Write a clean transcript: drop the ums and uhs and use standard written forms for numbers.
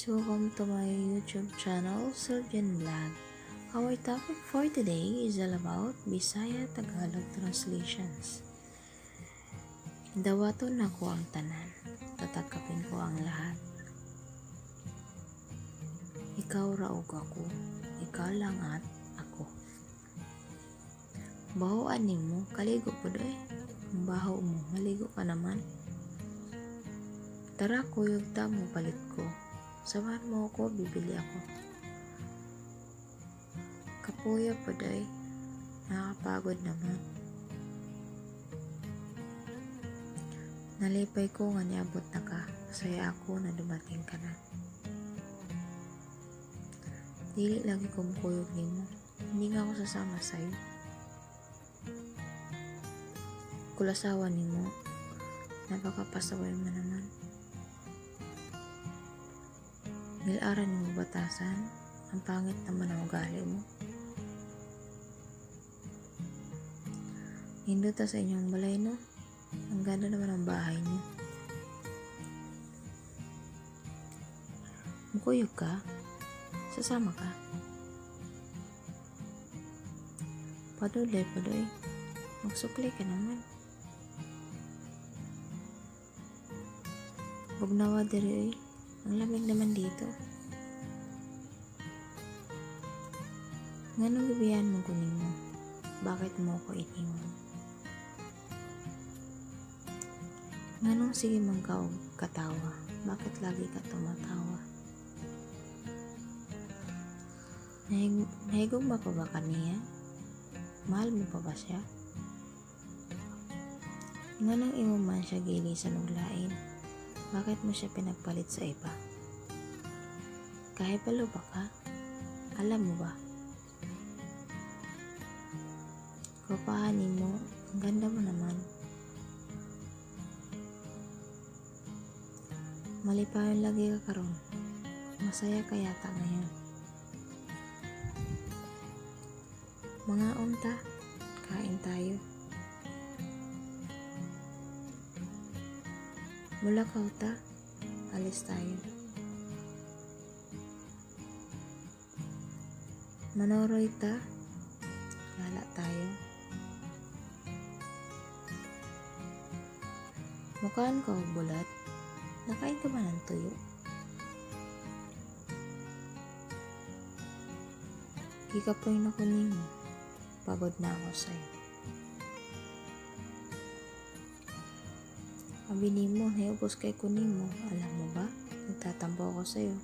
Welcome to my YouTube channel, Sylvian Vlog. Our topic for today is all about Bisaya Tagalog translations. Dawaton nako ang tanan. Tatanggapin ko ang lahat. Ikaw ra ug ako. Ikaw lang at ako. Bahoan nimo, kaligo pud oy. Ang baho mo, maligo ka naman. Tara, kuyog ta, mopalit ko. Samahan mo ako, bibili ako. Kapoya pud oy. Nakakapagod naman. Nalipay ko nga niabot na ka. Masaya ako na dumating ka na. Dili lagi ko mokuyog nimo. Hindi nga ako sasama sa'yo. Kulasawa nimo. Napakapasaway mo naman. Nil-aran nimo batasan. Ang pangit naman ang ugali mo. Nindot sa inyong balay, no? Ang ganda naman ang bahay niyo. Mukuyog ka? Sasama ka? Padulay, padoy. Magsukli ka naman. Bugnawa diri oy. Ang lamig naman dito. Nganong gibiyan mo ko nimo? Bakit mo ko iniwan? Nganong sige man ka og katawa? Bakit lagi ka tumatawa? Nahigugma pa ba ka niya? Mahal mo pa ba siya? Nganong imo man siya giilisan og lain? Bakit mo siya pinagpalit sa iba? Kahibalo ba ka? Alam mo ba? Gwapahan nimo, ang ganda mo naman. Malipayon lagi ka karon. Masaya ka yata ngayon. Mangaon ta, kain tayo. Mulakaw ta, alis tayo. Manoroy ta, gala tayo. Mukaan ka og bulat, nakain ka ba ng tuyo? Gikapoy na ko nimo, pagod na ako sa'yo. Abi nimo, nahiubos kay ko nimo, alam mo ba? Nagtatampo ako sa'yo.